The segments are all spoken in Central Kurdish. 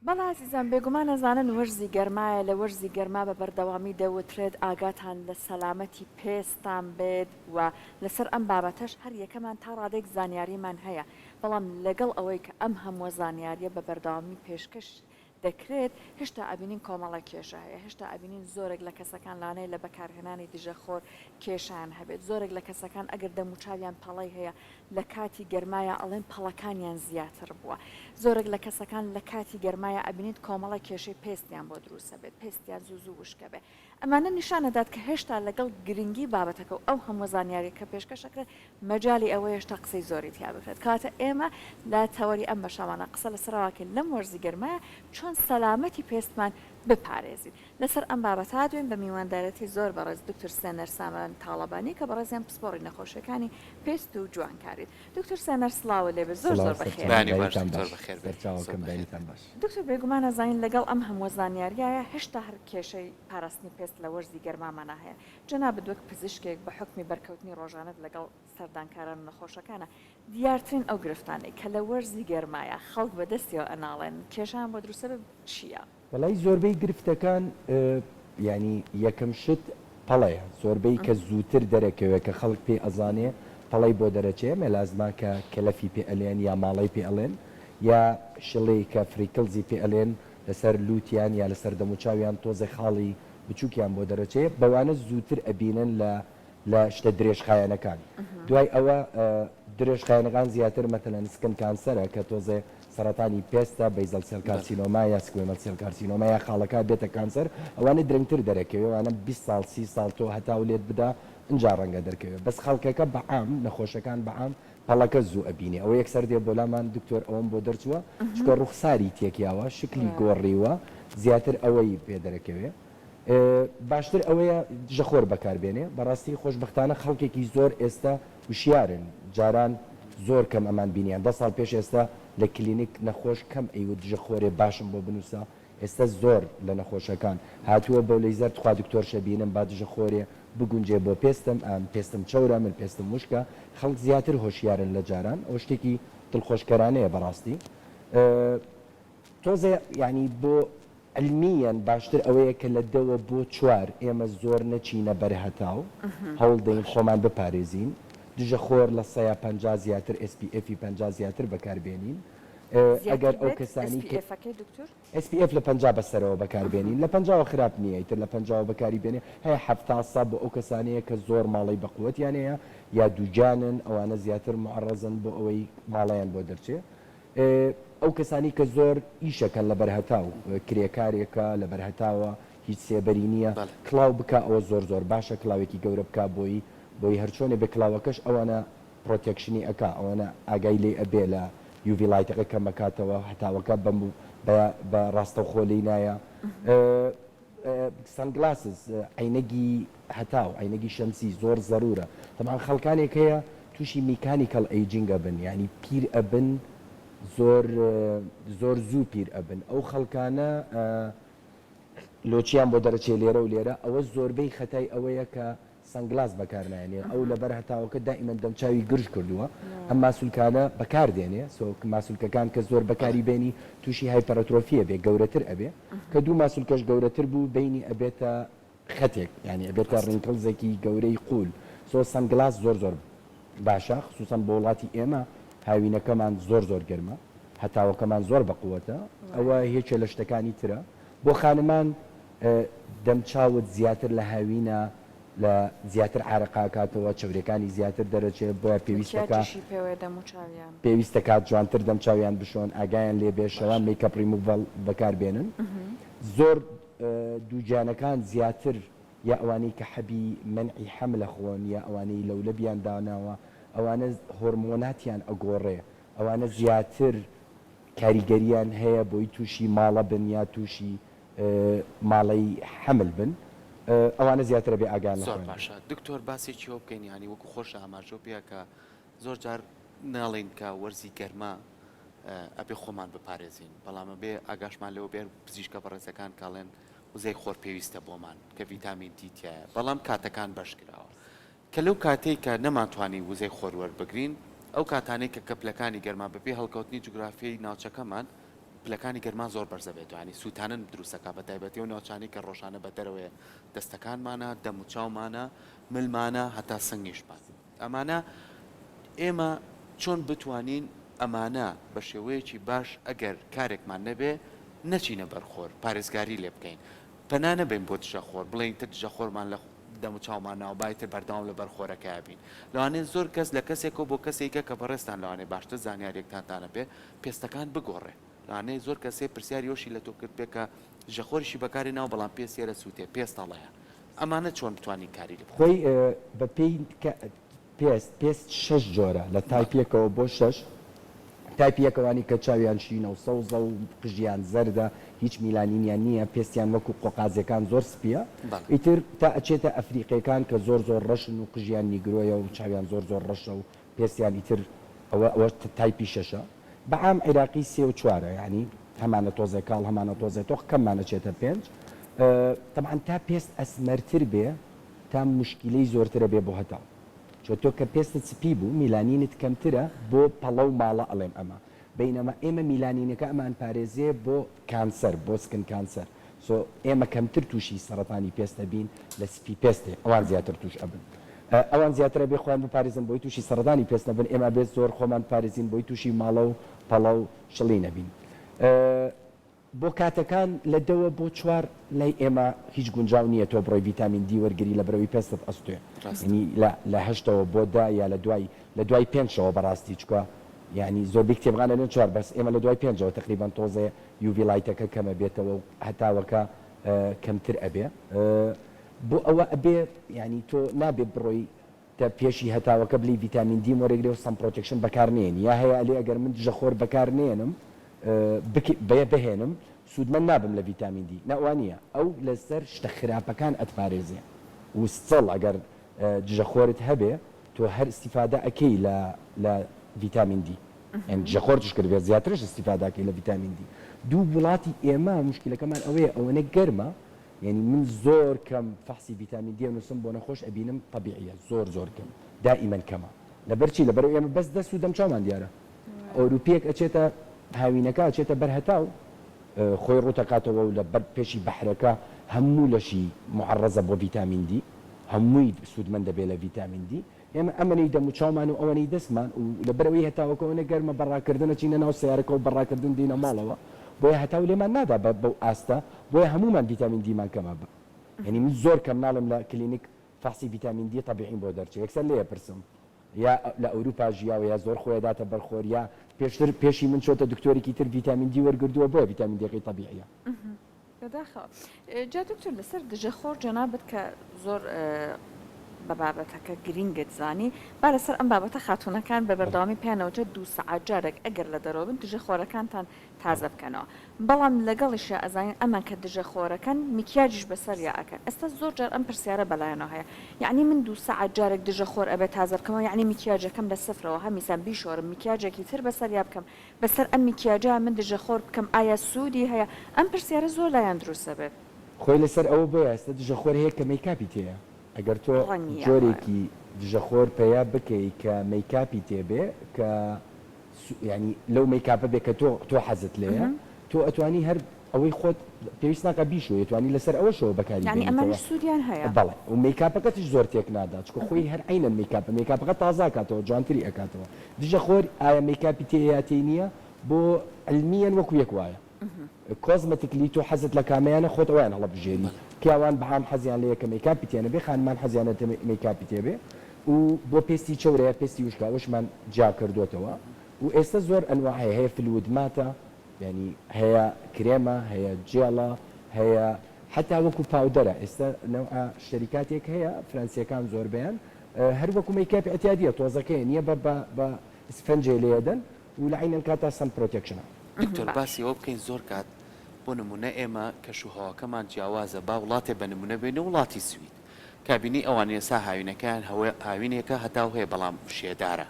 بەڵێ ئازیزان بێگومان ئەزانن وەرزی گەرمایە لە وەرزی گەرما بە بەردەوامی دەوترێت ئاگاتان لە سەلامەتی پێستان بێت و لەسەر ئەم بابەتەش هەر یەکەمان تا ڕادەیەک زانیاریمان هەیە بەڵام لەگەڵ ئەوەی کە ئەم هەمووە زانیاریە بە بەردەوامی پێشکەش دەکرێت، هێشتا ئەبینین کۆمەڵێک کێشە هەیە، هێشتا ئەبینین زۆرێک لە کەسەکان لانەیە لە بەکارهێنانی دژەخۆر کێشەیان هەبێت، زۆرێک لە کەسەکان ئەگەر دەموچاویان پەڵەی هەیە لە کاتی گەرمایا ئەڵێن پەڵەکانیان زیاتر بووە، زۆرێک لە کەسەکان لە کاتی گەرمایا ئەبینیت کۆمەڵێک کێشەی پێستیان بۆ دروست ئەبێت، پێستیان زوو زوو وشک ئەبێ. ئەمانە نیشان ئەدات کە هێشتا لەگەڵ گرنگی بابەتەکە و ئەو هەموو زانیاریە کە پێشکەش ئەکرێت مەجالی ئەوەیە هێشتا قسەی زۆری تیا بکرێت. کەواتە ئێمە لە تەوەری ئەم بەشەمانە قسە لەسەر ئەوە ئەکەین لەم وەرزی گەرمایە چۆن سەلامەتی پێستمان بپارێزین. لەسەر ئەم بابەتە دوێن بە میواندارێتی زۆر بەڕێز دکتور سێنەر سامران تاڵەبانی کە بەڕێزیان پسپۆڕی نەخۆشیەکانی پێست و جوانکارین. دکتور سێنەر سڵاوت لێبێت زۆر سڵاو زۆر بەخێر سەرچاوم بەیانی باش بەیانیتان دکتۆر باش بەخێر بێی زۆر سەرچاوەکەم بەخێر بەیانیتان بێی. باش. دکتۆر بێگومان ئەزانین لەگەڵ ئەم هەمووە زانیاریایە هێشتا هەر کێشەی پاراستنی پێست لە وەرزی گەرمامانا هەیە جەنابت وەک پزیشکێک بە حوکمی بەرکەوتنی ڕۆژانەت لەگەڵ سەردانکاران و نەخۆشەکانا دیارترین ئەو گرفتانەی کە لە وەرزی گەرمایا خەڵک بە دەستیەوە ئەناڵێنن کێشەیان بۆ دروستەبێ چییە؟ وەڵایی زۆربەی گرفتەکان یانی یەکەم شت پەڵەیە زۆربەی کە زووتر دەرەکەوێ کە خەڵک پێی ئەزانێ پەڵەی بۆ دەرەچێ melasma کە کەلەفی پێ ئەلێن یا ماڵەی پێ ئەڵێن یا شڵی کە freckles ی پێ ئەلێن لەسەر لوتیان یا لەسەر دەموچاویان تۆزێ خاڵی بچوکیان بۆ دەرەچێ بەوانە زووتر ئەبینن لە لە شتە درێژخایەنەکان دوای ئەوە درێژخایەنەکان زیاتر مەتەلەن skin cancer ە کە تۆزێ سەڕەتانی پێستە basal cell carcinoma یا squamous cell carcinoma یا خاڵەکە بێتە کانسەر ئەوانە درەنگتر دەرەکەوێ ئەوانە 20 ساڵ 30 ساڵ تۆ هەتاو لێت بدا ئنجا ڕەنگە دەرکەوێ بەس خەڵکەکە بە عام نەخۆشەکان بە عام پەڵەکە زوو ئەبینێ ئەوە یەکسەر دێ بۆلامان دکتۆر ئەوەم بۆ دەرچووە چونکە ڕوخساری تێکیاوە شکلی گۆڕیوە زیاتر ئەوەی پێ دەرەکەوێ باشتر ئەوەیە دژەخۆر بەکار بێنێ، بەڕاستی خۆشبەختانە خەڵکێکی زۆر ئێستا وشیارن، جاران زۆر کەم ئەمان بینیان، دە ساڵ پێش ئێستا لە کلینیک نەخۆش کەم ئەیوت دژەخۆرێ باشم بۆ بنوسە، ئێستا زۆر لە نەخۆشەکان هاتووە بۆ لەیزەر تخوا دکتۆر شەبینم با دژەخۆرێ بگونجێ بۆ پێستم، ئەم پێستم چەورە من پێستم وشکە، خەڵک زیاتر هۆشیارن لە جاران، ئەوە شتێکی دڵخۆشکەرانەیە بەڕاستی. تۆزێ یانی بۆ علمیەن باشتر ئەوەیە کە لە دەوە بۆ چوار ئێمە زۆر نەچینە بەر هەتاو هەوڵ دەین خۆمان بپارێزین دژە خۆر لە سەیا 50 زیاتر SPF ی 50 زیاتر بەکار بێنین زیاتر ئەگەر ئەو بێت کەسانی کە SPF ەکەی دکتۆر؟ SPF لە 50 بەسەرەوە بەکار بێنین لە پەنجاوە خراپ نییە ئیتر لە پەنجاوە بەکاری بێنێ هەیە 70 سا بۆ ئەو کەسانەیە کە زۆر ماڵەی بەقوەتیان هەیە یا دووگیانن ئەوانە زیاتر معرەزن بۆ ئەوەی ماڵەیان بۆ دەرچێ ئەو کەسانەی کە زۆر ئیشەکەن لەبەر هەتاو کرێکارێکە لەبەر هەتاوە هیچ سێبەری نییە کڵاو بکا ئەوە زۆر زۆر باشە کڵاوێکی گەورە بکا بۆی بۆی هەرچۆنێ بێ کڵاوەکەش ئەوەنە protection ی ئەکا ئەوەنە ئاگای لێی ئەبێ لە UV light ەکە کەم ئەکاتەوە هەتاوەکە بە بە ڕاستەوخۆ لێی نایە sunglasses عەینەگی هەتاو عەینەگی شەمسی زۆر زەرورە تەبعەن خەڵکانێک هەیە توشی mechanical aging ئەبن یانی پیر ئەبن زۆر زۆر زوو پیر ئەبن ئەو خەڵکانە لۆچیان بۆ دەرەچێ لێرە و لێرە ئەوە زۆربەی خەتای ئەوەیە کە sunglass بەکار نایەنێ ئەو لەبەر هەتاوەکە دائیمەن دەمچاوی گرژ کردووە ئەم ماسولکانە بەکار دێنێ so ماسولکەکان کە زۆر بەکاری بێنی توشی hypertrophy ئەبێ گەورەتر ئەبێ کە دوو ماسولکەش گەورەتر بوو بەینی ئەبێتە خەتێک یانی ئەبێتە wrinkles ێکی گەورەی قول so sunglass زۆر زۆر باشە خسوسەن بۆ وڵاتی ئێمە هاوینەکەمان زۆر زۆر گەرمە هەتاوەکەمان زۆر بەقوەتە ئەوە یەکێ لە شتەکانی ترە بۆ خانمان دەمچاوت زیاتر لە هاوینە لە زیاتر عارەقاکاتەوە چەورێکانی زیاتر دەرەچێ بۆیە پێویستەکا مکیاجیشی پێوەیە دەموچاویان. پێویستەکات جوانتر دەمچاویان بشۆن ئاگایان لێ بێ شەوان باشە. مەیکەپ ڕیموڤەڵ بەکار بێنن زۆر دووگیانەکان زیاتر یا ئەوانەی کە حەبی مەنعی حەمل ئەخۆن یا ئەوانەی لەولەبیان داناوە ئەوانە هۆرمۆناتیان ئەگۆڕێ ئەوانە زیاتر کاریگەریان هەیە بۆی توشی ماڵە بن یا توشی ماڵەی حەمل بن ئەوانە زیاتر ئەبێ ئاگایان لە زۆر خۆیان بێ. باشە دکتۆر باسێکی ئەوە بکەین یانی وەکو خۆشت ئاماژەو پێ کە زۆر جار ناڵێین کە وەرزی گەرما ئەبێ خۆمان بپارێزین بەڵام ئەبێ ئاگاشمان لەوە بێ پزیشکە بەڕێزەکان کاڵێن وزەی خۆر پێویستە بۆمان کە ڤیتامین دی تایە بەڵام کاتەکان بەش کراوە کە لەو کاتەی کە نەمانتوانی وزەی خۆر وەربگرین ئەو کاتانەی کە کە پلەکانی گەرما بەپێی هەڵکەوتنی جوگرافیای ناوچەکەمان. پلەکانی گەرما زۆر بەرزە بێتەوە یانی سووتانن دروست ئەکا بە تایبەتی ئەو ناوچانەی کە ڕۆژانە بە دەرەوەیە دەستەکانمانە دەم و چاومانە ملمانە هەتا سنگیشمان ئەمانە ئێمە چۆن بتوانین ئەمانە بە شێوەیەکی باش ئەگەر کارێکمان نەبێ نەچینە بەر خۆر پارێزگاری لێ بکەین پەنا نەبەین بۆ دژە خۆر بڵێین تر دژە خۆرمان لە دەم و چاومان ناوە با ئیتر بەردەوام لە بەر خۆرەکەیا بین لەوانەیە زۆر کەس لە کەسێکەوە بۆ کەسێکە کە بەڕێزتان لەوانەیە باشتر زانیاریەکتانتان هەبێ پێستەکان بگۆڕێ لەوانەیە زۆر کەسێ پرسیاری ئەوشی لە تۆ کردبێ کە دژەخۆریشی بەکارێ ناوە بەڵام پێست یەرە سوتێ پێست هەڵەیە ئەمانە چۆن بتوانین کاری لێ بکەین؟ خۆی بە پێی کە پێست پێست شەش جۆرە لە type یەکەوە بۆ شەش type ی یەکەوانی کە چاویان شینە و سەوزە و قژیان زەردە هیچ میلانینیان نییە پێستیان وەکو قۆقازیەکان زۆر سپیە ئیتر تا ئەچێتە ئەفریقیەکان کە زۆر زۆر ڕەشن و قژیان نیگرۆیە و چاویان زۆر زۆر ڕەشە و پێستیان ئیتر ئەوە ئەوە type ی شەشە بە عام عیراقی سێ و چوارە یانی هەمانە تۆزێ کاڵ هەمانە تۆزێ تۆخ کەممان ئەچێتە پێنج تەبعەن تا پێست ئەسمەرتر بێ تا موشکیلەی زۆرترە بێ بۆ هەتاو چۆ تۆ کە پێستت سپی بوو میلانینت کەمترە بۆ پەڵە و ماڵە ئەڵێم ئەمە بەینەما ئێمە میلانینەکە ئەمان پارێزێ بۆ کانسەر بۆ skin cancer so ئێمە کەمتر توشی سەڕەتانی پێست ئەبین لە سپی پێستێ ئەوان زیاتر توش ئەبن ئەوان زیاتر ئەبێ خۆیان بپارێزن بۆی توشی سەڕەتانی پێست نەبن ئێمە ئەبێ زۆر خۆمان بپارێزین بۆی توشی ماڵە و پەڵە و شڵی نەبین بۆ کاتەکان لە دەوە بۆ چوار لای ئێمە هیچ گونجاو نییە تۆ بڕۆی ڤیتامین دی وەرگری لە برەوی پێستت ئەستوێ یانی لە لە هەشتەوە بۆ دە یا لە دوای لە دوای پێنجەوە بەڕاستی چکە یانی زۆربەی کتێبخانە لەن چوار بەس ئێمە لە دوای پێنجەوە تەقریبەن تۆزێ UV light ەکە کەمە بێتەوە و هەتاوەکە کەمتر ئەبێ بۆ ئەوە ئەبێ یانی تۆ نابێ بڕۆی تە پێشی هەتاوەکە بلی ڤیتامین دیم وەرەگرێ و sun protection بەکار نێنی یا هەیە ئەلێ ئەگەر من دژە خۆر بەکار نێنم بک بهێنم سوودمەند نابم لە ڤیتامین دی نا وانیە ئەو لەسەر شتە خراپەکان ئەتپارێزێ و still ئەگەر دژە خۆرت هەبێ تۆ هەر ئیستیفادە ئەکەی لە لە ڤیتامین دی یانی دژە خۆرتش کردبێ زیاترش ئیستیفادە ئەکەی لە ڤیتامین دی دوو وڵاتی ئێمە موشکیلەکەمان ئەوەیە ئەوەنە گەرمە یانی من زۆر کەم فەحسی ڤیتامین دی ئەنوسم بۆ نەخۆش ئەبینم تەبیعیە زۆر زۆر کەم دائیمەن کەمە لەبەر چی لەبەرئەوەی ئێمە بەس دەست و دەمچاومان دیارە ئەوروپیەک ئەچێتە هاوینەکە ئەچێتە بەر هەتاو خۆی ڕوتەکاتەوە و لە بەر پێشی بەحرەکە هەموو لەشی معەڕەزە بۆ ڤیتامین دی هەمووی سوودمەند دەبێ لە ڤیتامین دی ئێمە ئەمەنەی دەموچاومان و ئەوەنەی دەستمان و لەبەرئەوەی هەتاوەکە ئەوەنە گەرمە بە ڕاکردن ئەچینە ناو سەیارەکە و بە ڕاکردن دێینە ماڵەوە بۆیە هەتاو لێمان نادا بە بەو ئاستە بۆیە هەموومان ڤیتامین دیمان کەمە یانی من زۆر کەم ناڵێم لە کلینیک فەحسی ڤیتامین دی تەبیعیم بۆ دەرچێ یەکسەر لێ ئەپرسم یا لە ئەوروپا ژیاوە یا زۆر خۆی ئەداتە بەر خۆر یا پێشتر پێشی من چۆتە دکتۆرێکی تر ڤیتامین دی وەرگردووە بۆیە ڤیتامین دیەکەی تەبیعیە. بەداخەوە. جا دکتۆر لەسەر دژەخۆر جەنابت کە زۆر بە بابەتەکە گرینگت زانی با لەسەر ئەم بابەتە خاتوونەکان بە بەردەوامی پێیان ئەوترێت دوو سەعات جارێک ئەگەر لە دەرەوە بن دژەخۆرەکانتان تازە بکەنەوە بەڵام لەگەڵیشیا ئەزانین ئەمان کە دژەخۆرەکەن میکیاجیش بەسەریا ئەکەن ئێستا زۆر جار ئەم پرسیارە بەلایانەوە هەیە یەعنی من دوو سەعات جارێک دژەخۆر ئەبێ تازە بکەمەوە یەعنی میکیاجەکەم لە سفرەوە هەمیسان بیشۆرم میکیاجێکی تر بەسەریا بکەم بەسەر ئەم میکیاجە من دژە خۆر بکەم ئایا سوودی هەیە؟ ئەم پرسیارە زۆر لایان دروست دەبێت. خۆی لەسەر ئەوە بۆیە ئێستا دژە خۆر هەیە کە مەیکاپی تێیە ئەگەر تۆ ڕەنگی ئەوە. جۆرێکی دژە خۆر پەیا بکەی کە مەیکاپی تێبێ کە یانی لەو مەیکاپە بێ کە تۆ تۆ حەزت لێیە تۆ ئەتوانی هەر ئەوەی خۆت پێویست ناکا بیشۆی ئەتوانی لەسەر ئەوەشەوە بەکاری یانی بێنیتەوە ئەمانیش سوودیان هەیە. بەڵێ و مەیکاپەکەتیش زۆر تێک نادا چونکە خۆی هەر عەینەن مەیکاپە مەیکاپەکە تازە ئەکاتەوە جوانتری ئەکاتەوە دژە خۆر ئایا مەیکاپی تێیە یا تێی نییە بۆ علمیەن وەکو یەک وایە cosmetically تۆ حەزت لە کامەیانە خۆت ئەویان هەڵەبژێری پیاوان بە عام حەزیان لێیە کە مەیکاپی تێ نەبێ خانمان حەزیانە مەیکاپی تێ بێ و بۆ پێستی چەورە یا پێستی وشکە ئەوەشمان جیا کردۆتەوە و ئێستا زۆر ئەنواع هەیە هەیە fluid matte ە یانی هەیە کرێمە هەیە جێڵە هەیە حەتا وەکو powder ە ئێستا نەوعە شەریکاتێک هەیە فرەنسیەکان زۆربەیان هەر وەکو مەیکاپی ئیعتیادیە تۆزەکەیە نیە بە بە بە ئسفەنجێ لێدەن و لە عەینەن کاتا sun protection ە. دکتۆر باسی ئەوە بکەین زۆر کات بۆ نمونە ئێمە کەش و هەواکەمان جیاوازە با وڵاتێ بە نمونە بێینە وڵاتی سوید کابینەی ئەوان ئێسا هاوینەکەیان هاوینێکە هەتاو هەیە بەڵام شێدارە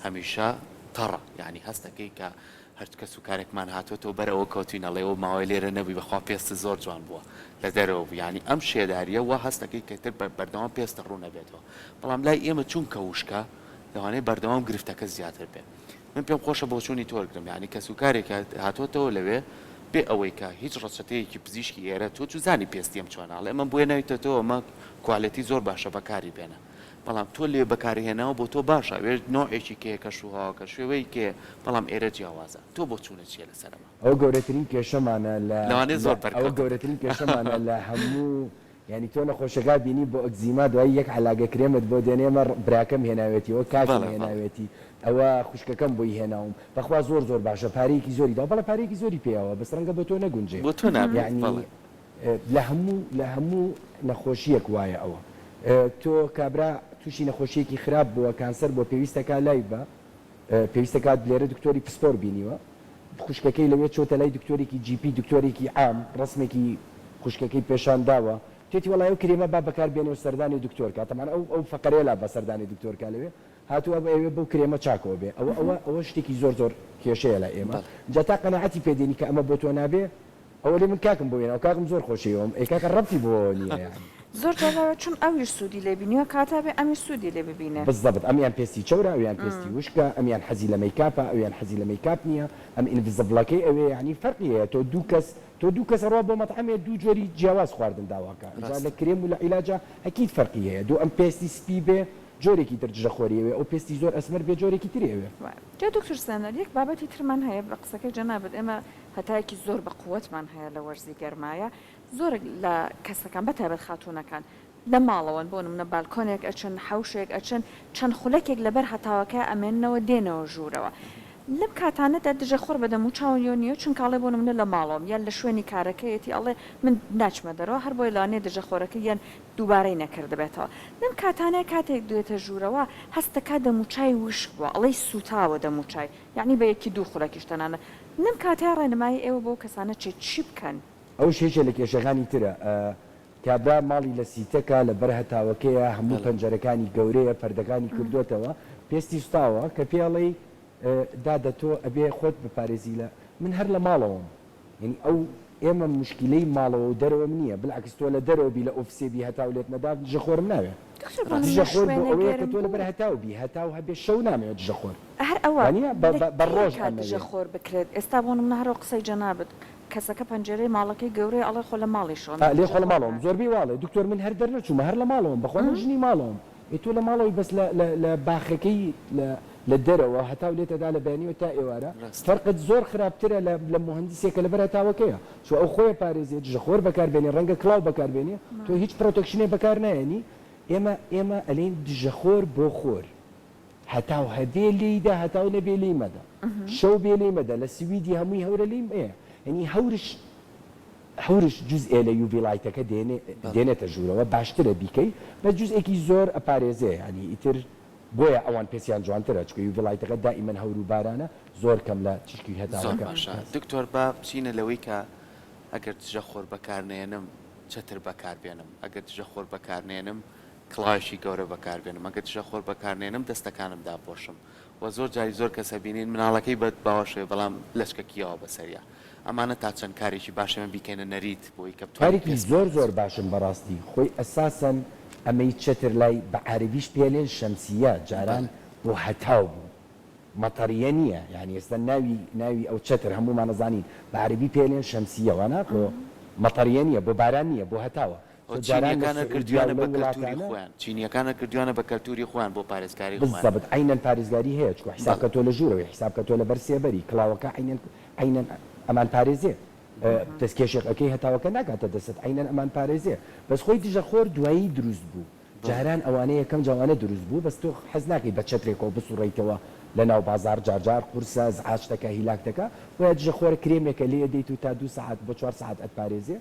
هەمیشە تەڕە یانی هەستەکەی کە هەرچ کەس و کارێکمان هاتۆتەوە بەر ئەوە کەوتوین ئەڵێ ئەو ماوەیە لێرە نەبووی بەخوا پێستت زۆر جوان بووە لە دەرەوە بوو یانی ئەم شێداریە وا هەست دەکەی کە تر بەردەوام پێستە ڕوون ئەبێتەوە بەڵام لای ئێمە چونکە وشکە لەوانەیە بەردەوام گرفتەکە زیاتر بێ. من پێم خۆشە بۆچوونی تۆ وەرگرم یانی کەسوکارێک هاتۆتەوە لەوێ بێ ئەوەی کە هیچ ڕەچەتەیەکی پزیشکی ئێرە تۆ چوزانی پێستی ئەم چۆنە ئەڵێ ئەمەم بۆیە ناویتەتەوە ئەمە quality زۆر باشە بەکاری بێنە بەڵام تۆ لێ بەکاری هێناوە بۆ تۆ باشە ئەوێ نۆعێکی کەیە کەش و هەواکە شێوەی کەیە بەڵام ئێرە جیاوازە تۆ بۆچوونت چیە لەسەر ئەمە؟ ئەوە گەورەترین کێشەمانە لە لەوانەیە زۆر ئەوە بەرکەوتت. گەورەترین کێشەمانە لە هەموو یانی تۆ نەخۆشەکە بینی بۆ ئەکزیما دوایی یەک عەلاگە کرێمت بۆ دێنێ ئەمە براکەم هێناوێتی ئەوە کاکم بەڵێ بەڵێ. هێناوێتی ئەوە خوشکەکەم بۆی هێناوم بەخوا زۆر زۆر باشە پارەیەکی زۆری داوە بەڵێ پارەیەکی زۆری پێیاوە بەس ڕەنگە بۆ تۆ نەگونجێ بۆ تۆ نابێت یانی بەڵێ. لە هەموو لە هەموو نەخۆشیەک وایە ئەوە تۆ کابرا توشی نەخۆشیەکی خراپ بووە کانسەر بووە پێویستەکا لای بە پێویستە کات لێرە دکتۆری پسپۆر بینیوە خوشکەکەی لەوێ چۆتە لای دکتۆرێکی GP دکتۆرێکی عام ڕەسمێکی خوشکەکەی پێشان داوە وتێتی وەڵای ئەو کرێمە با بەکار بێنێ و سەردانی دکتۆر کا تەبعەن ئەو ئەو فەقەرەیە لا بە سەردانی دکتۆر کا لەوێ هاتووە ئەوێ بەو کرێمە چاکەوە بێ ئەوە ئەوە ئەوە شتێکی زۆر زۆر کێشەیە لای ئێمە جا تا قەناعەتی پێ دێنی کە ئەمە بۆ تۆ نابێ ئەوە لێ من کاکم بۆ هێناوە کاکم زۆر خۆشەوێم ئەی کاکە ڕەبتی بۆوە نیە یانی. زۆر جار وایە چون ئەویش سوودی لێ بینیوە کاتە بێ ئەمیش سوودی لێ ببینێ. بالضبط ئەمیان پێستی چەورە ئەویان پێستی وشکە ئەمیان حەزی لە مەیکاپە ئەویان حەزی لە مەیکاپ نیە ئەم invisible ەکەی ئەوێ یانی فەرقی هەیە تۆ دوو کەس تۆ دوو کەس ئەڕوا بۆ مەتعەمێ دوو جۆری جیاواز خواردن داواکا ئینجا لە ڕاستە. کرێم و لە عیلاجا ئەکید فەرقی هەیە دوو ئەم پێستی سپی بێ جۆرێکی تر دژە خۆری ئەوێ ئەو پێستی زۆر ئەسمەر بێ جۆرێکی تری ئەوێ. وایە جا دکتۆر سێنەر یەک بابەتی ترمان هەیە بە قسەکەی جەنابت ئێمە هەتایەکی زۆر بە قوەتمان هەیە لە وەرزی گەرمایە زۆرێک لە کەسەکان بە تایبەت خاتوونەکان لە ماڵەوەن بۆ نمونە بالکۆنێک ئەچن حەوشێک ئەچن چەند خولەکێک لەبەر هەتاوەکە ئەمێننەوە دێنەوە ژوورەوە لەم کاتانەدا دژە خۆر بە دەموچاونیەوە نییە چونکە ئەڵێ بۆ نمونە لە ماڵەوەم یان لە شوێنی کارەکەیەتی ئەڵێ من ناچمە دەرەوە هەر بۆیە لەوانەیە دژە خۆرەکە یان دووبارەی نەکردبێتەوە لەم کاتانە کاتێک دێتە ژوورەوە هەست دەکات دەموچای وشک بووە ئەڵێی سووتاوە دەموچای یەعنی بە یەکی دوو خولەکیش تەنانەت لەم کاتەیا ڕێنمایی ئێوە بۆ کەسانە چیە چی بکەن؟ ئەوش یەکێ لە کێشەکانی ترە کابرا ماڵی لە سیتەکە لە بەر هەتاوەکەیە هەموو پەنجەرەکانی گەورەیە پەردەکانی کردۆتەوە پێستی سوتاوە کە پێی ئەڵێی دادە تۆ ئەبێ خۆت بپارێزی لە من هەر لە ماڵەوەم یانی ئەو ئێمە موشکیلەی ماڵەوە و دەرەوەم نییە بلعکس تۆ لە دەرەوە بی لە ئۆفسێ بی هەتاو لێت نەدا دژە خۆرم ناوێ دکتۆر بۆ نمونە دژە خۆر بۆ شوێنێ ئەوەیە کە گەرم تۆ لەبەر بوو. هەتاو بی هەتاو هەبێ شەو نامەوێ دژە خۆر هەر ئەوە وانیە بە لە بە بە کەی ڕۆژ کات دژە ئەمەوێ. خۆر بکرێت ئێستا بۆ نمونە هەر ئەو قسەی جەنابت کەسەکە پەنجەرەی ماڵەکەی گەورەیە ئەڵێ خۆ لە ماڵیشەوەم ئا لێ دژە خۆ لە خۆر ماڵەوەم ناکرێت. زۆربەی وا ئەڵێ دکتۆر من هەر دەرنەچوومە هەر لە ماڵەوەم بەخوا من ژنی ماڵەوەم ئێ تۆ لە ماڵەوەی بەس لە لە لە باخەکەی لە لە دەرەوە هەتاو لێت ئەدا لە بەیانیەوە تا ئێوارە ڕاستە. فەرقت زۆر خراپترە لە لە موهەندیسێک کە لەبەر هەتاوەکەیە چوە ئەو خۆی ئەپارێزێ دژە خۆر بەکار بێنێ ڕەنگە کڵاو بەکار بێنێ تۆ هیچ protection ێ بەکار نایەنی ئێمە ئێمە ئەلێین دژە خۆر بۆ خۆر هەتاو هەبێ لێی دە هەتاو نەبێ لێی مەدە شەو بێ لێی مەدە لە سویدی هەمووی هەورە لێی مەیە یانی هەورش هەورش جوزئێ لە UV light ەکە دێنێ دێنێتە ژوورەوە باشترە بیکەی بەس جوزئێکی زۆر ئەپارێزێ یانی ئیتر بۆیە ئەوان پێستیان جوانترە چونکە UV light ەکە دائیمەن هەور و بارانە زۆر کەم لە تیشکی زۆر هەتاوەکە باشە دکتۆر با بچینە لەوەی کە ئەگەر دژە خۆر بەکار نەیەنم چەتر بەکار بێنم ئەگەر دژە خۆر بەکار نێنم کڵاوێکی گەورە بەکار بێنم ئەگەر دژە خۆر بەکار نێنم دەستەکانم داپۆشم وە زۆر جاری زۆر کەس ئەبینین مناڵەکەی بە باوەشەوێ بەڵام لەچکەکی یاوە بەسەریا ئەمانە تا چەند کارێکی باشە ئێمە بیکەینە نەریت بۆی کە بتوانین کارێکی پێست زۆر زۆر بپارێزین. باشن بەڕاستی خۆی ئەساسەن ئەمەی چەتر لای بە عارەبیش پێلێن شەمسیە جاران بەڵێ. بۆ هەتاو بوو مەتەریە نیە یانی ئێستا ناوی ناوی ئەو چەتر هەموومان ئەزانین بە عارەبی پێلێن شەمسیە وانا بۆ مەتەریە نیە بۆ باران نیە بۆ هەتاوە خۆ سۆ جاران لە چینیەکان هەر سعودیا و کردویانە لەو بە کەلتوری وڵاتانە. خۆیان چینیەکان هەر کردویانە بە کەلتوری خۆیان بۆ پارێزکاری خۆیان. بالضبط عەینەن پارێزگاری هەیە چکە حیساب بەڵێ. کە تۆ لە ژوورەوەی حیساب کە تۆ لەبەر سێبەری کڵاوەکە عەینەن عەینەن ئەمان پارێزێ دەست کێشێک ئەکەی هەتاوەکە ناگاتە دەستت عەینەن ئەمان پارێزێ بەس خۆی دژە خۆر دوایی دروست بوو بەڵێ. جاران ئەوانە یەکەم جا ئەوانە دروست بوو بەس تۆ حەز ناکەی بە چەترێکەوە بسوڕێیتەوە لە ناو بازاڕ جار جار قورسە ئزعاج دەکا هیلاک دەکا بۆیە دژە خۆرە کرێمێکە لێ ئەدەیت و تا دوو سەعات بۆ چوار سەعات ئەتپارێزێ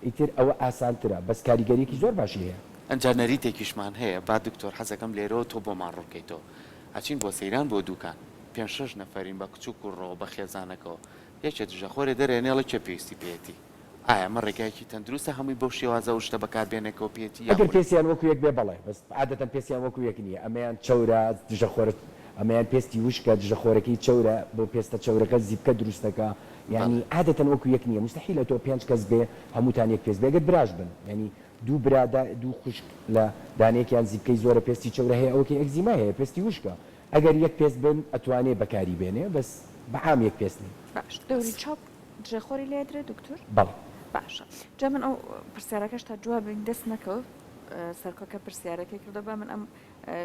ئیتر ئەوە ئاسانترە بەس کاریگەریەکی زۆر باشی هەیە. ئەنجا نەریتێکیشمان هەیە با دکتۆر حەزەکەم لێرەوە تۆ بۆمان ڕوونکەیتەوە ئەچین بۆ سەیران بۆ دوکان پێنج شەش نەفەرین بە کچ و کوڕەوە بە خێزانەکەوە یەکێ دژەخۆرێ دەرێنێ ئەڵێ کێ پێویستی پێیەتی ئایا ئەمە ڕێگایەکی تەندروستە هەمووی بەو شێوازە ئەو شتە بەکار بێنێکەوە پێیەتی ئەگەر یاخود. پێستیان وەکو یەک بێ بەڵێ بەس عادەتەن پێستیان وەکو یەک نییە ئەمەیان چەورە دژەخۆرە ئەمەیان پێستی وشکە دژەخۆرەکەی چەورە بۆ پێستە چەورەکە زیپکە دروست دەکا یانی بەڵێ. عادەتەن وەکو یەک نییە موستەحیلە تۆ پێنج کەس بێ هەمووتان یەک پێست بێ گەر براش بن یانی دوو برا دا دوو خوشک لە دانەیەکیان زیپکەی زۆرە پێستی چەورە هەیە ئەوەکەی ئەکزیمای هەیە پێستی وشکە. ئەگەر یەک پێست بن ئەتوانێ بەکاری بێنێ بەس بە عام یەک پێست نین. باش دەوری چاو دژەخۆری لێ ئەدرێ دکتۆر؟ بەڵێ. باشە جا من ئەو پرسیارەکەش تا جوابی دەست نەکەوت سەرکۆ کە پرسیارەکەی کردەوە با من ئەم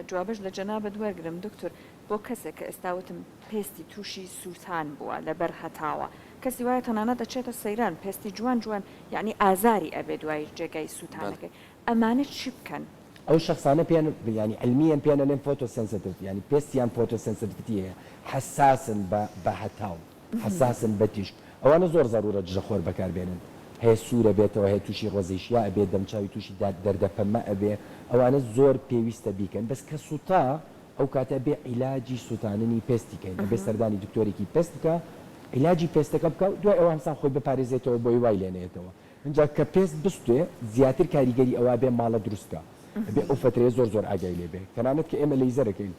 جوابەش لە جەنابت وەرگرم دکتۆر بۆ کەسێک کە ئێستا وتم پێستی تووشی سووتان بووە لەبەر هەتاوە کەسی وایە تەنانەت ئەچێتە سەیران پێستی جوان جوان یەعنی ئازاری ئەبێ دوای جێگای سووتانەکەی ئەمانە چی بکەن؟ ئەو شەخسانە پێیان یانی عیلمیەن پێیان ئەلێن photosensitive یانی پێستیان photosensitivity هەیە حەساسن بە بە هەتاو حەساسن بە تیشک ئەوانە زۆر زەرورە دژە خۆر بەکار بێنن هەیە سوورە بێتەوە هەیە توشی rosacea ئەبێ دەمچاوی توشی دەردە پەمە ئەبێ ئەوانە زۆر پێویستە بیکەن بەس کە سوتا ئەو کاتە ئەبێ عیلاجی سوتاننی پێستی کەین ئەبێ سەردانی دکتۆرێکی پێست بکا عیلاجی پێستەکە بکا و دوای ئەوە هەمسان خۆی بپارێزێتەوە بۆی وای لێ نەیەتەوە ئینجا کە پێست بسوتێ زیاتر کاریگەری ئەوە ئەبێ ماڵە دروست کا ئەبێ ئەو فەترەیە زۆر زۆر ئاگای لێ بێ تەنانەت کە ئێمە لەیزەر ئەکەین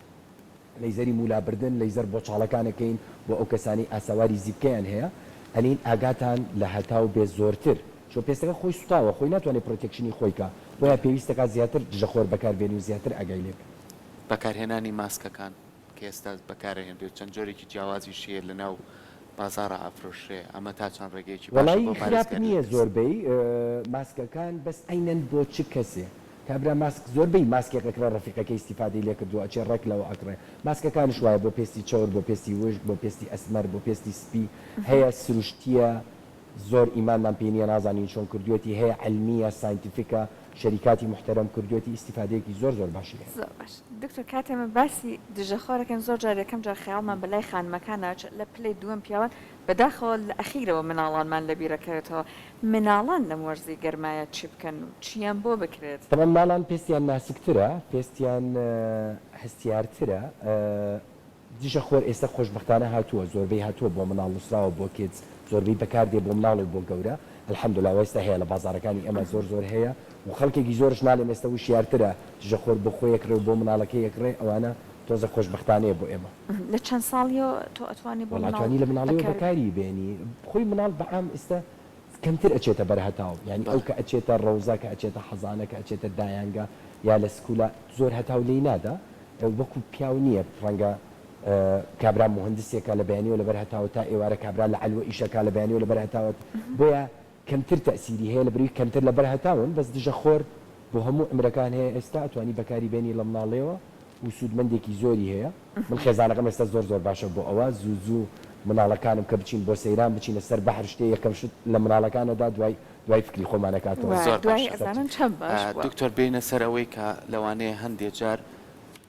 لەیزەری موولابردن لەیزەر بۆ چاڵەکان ئەکەین بۆ ئەو کەسانەی ئاسەواری زیپکەیان هەیە ئەلێین ئاگاتان لە هەتاو بێ زۆرتر چۆ پێستەکە خۆی سوتاوە خۆی ناتوانێ protection ی خۆی کا بۆیە پێویستەکا زیاتر دژەخۆر بەکار بێنی و زیاتر ئاگای لێ بێ. بەکارهێنانی ماسکەکان کە ئێستا بەکارئەهێنرێت چەند جۆرێکی جیاوازیش هەیە لەناو بازاڕا ئەفرۆشرێ ئەمە تا چەند ڕێگەیەکی باشە وەڵایی بۆ خراپ پارێزگاری لە نییە پێست؟ زۆربەی ماسکەکان بەس عەینەن بۆ چ کەسێ کابرا ماسک زۆربەی ماسکێک ئەکڕێ ڕەفیقەکەی ئیستیفادەی لێ کردووە ئەچێ ڕێک لەوە ئەکڕێ ماسکەکانش وایە بۆ پێستی چەور بۆ پێستی وشک بۆ پێستی ئەسمەر بۆ پێستی سپی هەیە سروشتییە زۆر ئیمانمان پێی نیە نازانین چۆن کردویەتی هەیە عیلمیە scientific ە شەریکاتی موحتەرەم کردویەتی ئیستیفادەیەکی زۆر زۆر باشی هەیە. زۆر باش دکتۆر کاتێ ئێمە باسی دژە خۆر ئەکەین زۆر جار یەکەم جار خەیاڵمان بە لای خانمەکان ئەچێت لە پلەی دووەم پیاوان بەداخەوە لە ئەخیرەوە مناڵانمان لە بیر ئەکەوێتەوە مناڵان لەم وەرزی گەرمایە چی بکەن و چیان بۆ بکرێت؟ تەبعەن مناڵان پێستیان ناسکترە پێستیان هەستیارترە دژە خۆر ئێستا خۆشبەختانە هاتووە زۆربەی هاتووە بۆ مناڵ نوسراوە بۆ kids زۆربەی بەکار دێ بۆ مناڵ و بۆ گەورە الحمدللە ئەوە ئێستا هەیە لە بازاڕەکانی ئێمە زۆر زۆر هەیە و خەڵکێکی زۆرش ناڵێم ئێستا وشیارترە دژە خۆر بۆ خۆی ئەکڕێ و بۆ مناڵەکەی ئەکڕێ ئەوانە تۆزە خۆشبەختانەیە بۆ ئێمە. لە چەند ساڵیەوە تۆ ئەتوانی بۆ وەڵا مناڵ ئەتوانی لە مناڵیەوە بەکاری بەکاری بێنی خۆی مناڵ بە عام ئێستا کەمتر ئەچێتە بەر هەتاو یانی ئەو بەڵێ. کە ئەچێتە ڕەوزە کە ئەچێتە حەزانە کە ئەچێتە دایانگە یا لە سکولا زۆر هەتاو لێی نادا وەکو پیاو نییە ڕەنگە کابرا موهەندسێکە لە بەیانیەوە لەبەر هەتاوە تا ئێوارە کابرا لە عەلوە ئیشەکا لە بەیانیەوە لەبەر هەتاوە بۆیە کەمتر تەئسیری هەیە لەبەروی کەمتر لەبەر هەتاون بەس دژە خۆر بۆ هەموو عومرەکان هەیە ئێستا ئەتوانی بەکاری بێنی لە مناڵێوە و سوودمەندێکی زۆری هەیە من خێزانەکەم ئێستا زۆر زۆر باشە بۆ ئەوە زوو زوو مناڵەکانم کە بچین بۆ سەیران بچینە سەر بەحر شتێ یەکەم شت لە مناڵەکانەدا دوای دوای فکری خۆمان ئەکاتەوە. زۆر دوایی باشە ئەزانن چەند باش بووە. دکتۆر بێینە سەر ئەوەی کە لەوانەیە هەندێ جار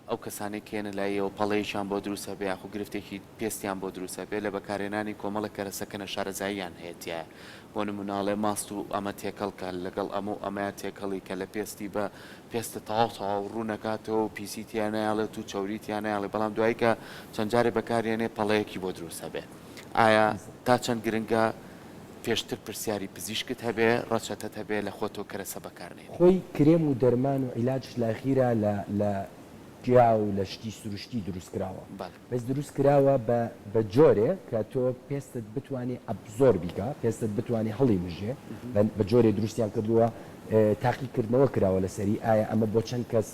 ئەو کەسانەی کە یەنە لاییەوە پەڵەیەکیان بۆ دروست هەبێ یاخو گرفتێکی پێستیان بۆ دروست هەبێ لە بەکارهێنانی کۆمەڵێک کەرەسە کە نەشارەزاییان هەیە تیایا بۆ نمونە ئەڵێ ماست و ئەمە تێکەڵ کە لەگەڵ ئەمە و ئەمەیا تێکەڵی کە لە پێستی بە پێستە تەواو تەواو ڕوون ئەکاتەوە و پیسی تیا نایەڵێت و چەوری تیا نایەڵێ بەڵام دوایی کە چەند جارێ بەکاریەنێ پەڵەیەکی بۆ دروست هەبێ ئایا تا چەند گرنگە پێشتر پرسیاری پزیشکت هەبێ ڕەچەتەت هەبێ لە خۆتەوە کەرەسە بەکار نەهێنی. خۆی کرێم و دەرمان و عیلاجش لە ئەخیرا لە لە گیا و لە شتی سروشتی دروست کراوە بەڵێ. بەس دروست کراوە بە بە جۆرێ کە تۆ پێستت بتوانێ absorb ی کا پێستت بتوانێ هەڵی مژێ بە بە جۆرێ دروستیان کردووە تاقی کردنەوە کراوە لەسەری ئایا ئەمە بۆ چەند کەس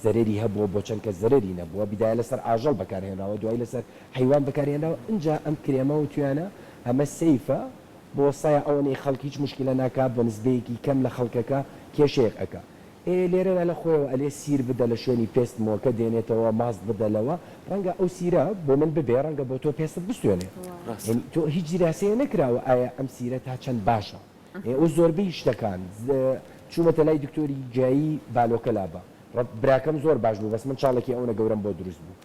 زەرەری هەبووە بۆ چەند کەس زەرەری نەبووە بیدایە لەسەر ئاژەڵ بەکار هێنراوە دوایی لەسەر حەیوان بەکار هێنراوە ئینجا ئەم کرێمە وتویانە ئەمە safe ە بۆ سەیا ئەوەنەی خەڵک هیچ موشکیلە ناکا بە نسبەیەکی کەم لە خەڵکەکە کێشەیەک ئەکا ئێ لێرەرا لە خۆیەوە ئەلێ سیر بدە لە شوێنی پێست موەکە دێنێتەوە ماست بدە لەوە ڕەنگە ئەو سیرە بۆ من ببێ ڕەنگە بۆ تۆ پێستت بسوێنێ ڕاستە. یانی تۆ هیچ دیراسەیە نەکراوە ئایا ئەم سیرە تا چەند باشە ئێ ئەو زۆربەی شتەکان چومەتە لای دکتۆری گیایی بالۆکە لابە ڕە براکەم زۆر باش بوو بەس من چاڵێکی ئەونە گەورەم بۆ دروست بوو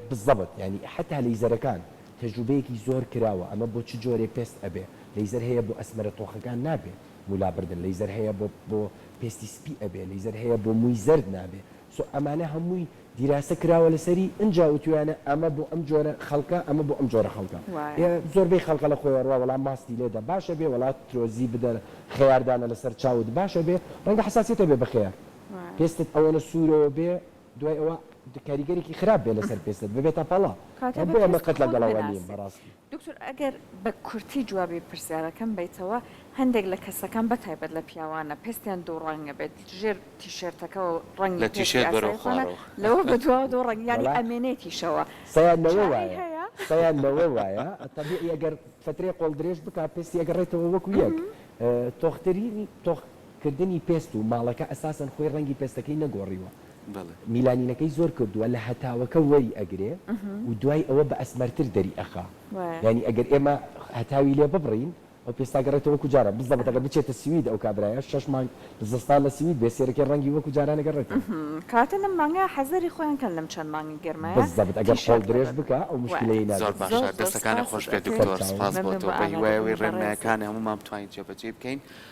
بزەبت یانی حەتا لەیزەرەکان تەجروبەیەکی زۆر کراوە ئەمە بۆ چ جۆرێ پێست ئەبێ لەیزەر هەیە بۆ ئەسمەرە تۆخەکان نابێ موو لابردن لەیزەر هەیە بۆ بۆ پێستی سپی ئەبێ لەیزەر هەیە بۆ مووی زەرد نابێ so ئەمانە هەمووی دیراسە کراوە لەسەری ئنجا وتویانە ئەمە بۆ ئەم جۆرە خەڵکە ئەمە بۆ ئەم جۆرە خەڵکە وایە. زۆربەی خەڵکە لە خۆیەوە ڕوا وەڵا ماستی لێدە باشە بێ وەڵا ترۆزی بدە خەیار دانە لەسەر چاوت باشە بێ ڕەنگە حەساسیەت هەبێ بە خەیار وایە. پێستت ئەوەنە سوورەوە بێ دوای ئەوە کاریگەرێکی خراپ بێ لەسەر پێستت ببێتە پەڵە. کەواتە بە بۆیە من پێست قەت خۆت لەگەڵەوە نیم بناسی. بەڕاستی. دکتۆر ئەگەر بە کورتی جوابی پرسیارەکەم بەیتەوە هەندێک لە کەسەکان بە تایبەت لە پیاوانە پێستیان دوو ڕەنگە بێت ژێر تیشێرتەکەوە ڕەنگی لە پێستی تیشێرت بەرەو ئاسایی خۆنە خوارەوە. لەوە بەدواوە دوو ڕەنگ یانی وەڵا ئەمێنێتیشەوە سەیان لەوە چارەی وایە هەیە؟ سەیان لەوە وایە تەبیعی ئەگەر فەترەی قۆڵ درێژ بکا پێستی ئەگەڕێتەوە وەکو یەک تۆخترینی تۆخ کردنی پێست و ماڵەکە ئەساسەن خۆی ڕەنگی پێستەکەی نەگۆڕیوە بەڵێ. میلانینەکەی زۆر کردووە لە هەتاوەکە وەری ئەگرێ و دوای ئەوە بە ئەسمەرتر دەری ئەخا وایە. یانی ئەگەر ئێمە هەتاوی لێ ببڕین ئەو پێستە ئەگەڕێتەوە وەکو جاران بزەبت ئەگەر بچێتە سوید ئەو کابرایە شەش مانگ زستان لە سوید بێ سێرەکەی ڕەنگی وەکو جاران ئەگەڕێتەوە. کەواتە لەم مانگە حەزەری خۆیان کەن لەم چەند مانگی گەرمایە بزەبت ئەگەر قۆڵ تیشێرت درێژ لەبەر بکا ئەو وایە. مشکلەی زۆر نابێت. باشە زۆر زۆر دەستەکانت سپاست خۆش بێت ئەکەین دکتۆر سەرچاوم. سپاس بۆ مەمنون تۆ بۆ بە هیوای ئەوەی ئامادەبوونی بەڕێزت. ڕێنمایەکانی هەموومان بتوانین جێبەجێی بکەین.